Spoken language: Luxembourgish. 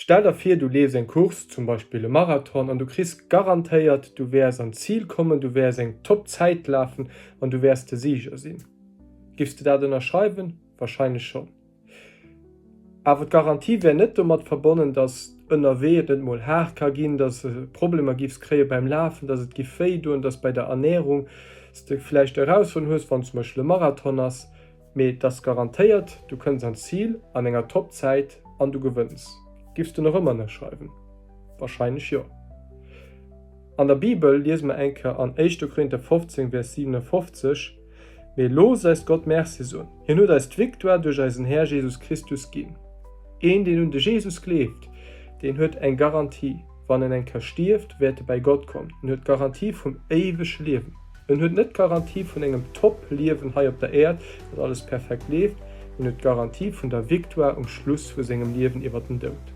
Stell der vir, du leefs eng Course, zum Beispill e Marathon, an du kriss garantéiert, du wäers an d'Zil kommen, du wäers eng top Zäit lafen an du wäers de Sieger sinn. Giffs de dat ënnerschreiwen? Wahrscheinlech schonn. Awer d'Garantie wär net domat verbonnen, dass ënnerwee et net mol haart ka ginn, dass de Problemer giffs kréie beim Lafen, dass et giff wéi doen, dass bei der Ernärung s de vläicht Erausfuerderungen hues, wann zum Beispill e Marathon ass. Mee et ass garantéiert, du kënns an d'Zil an enger top Zäit an du gewënns. Giffs de nach ëmmer ënnerschreiwen? Wahrscheinlech jo. An der Bibel liese mer eng Kéier an 1. Korinther 15, Vers 57, Mee loosst eis Gott Merci soen, hien huet eis d'Victoire duerch eisen Här Jesus Christus ginn. Een, deen un de Jesus gleeft, deen huet eng Garantie, Wann en eng Kéier stierft, wäert e bäi Gott kommen. En huet d'Garantie vum éiwege Liewen. En huet net d'Garantie vun engem Top-Liewen hei op der Äerd, datt alles perfekt leeft, en huet d'Garantie vun der Victoire um Schluss vu sengem Liewen iwwer den Doud.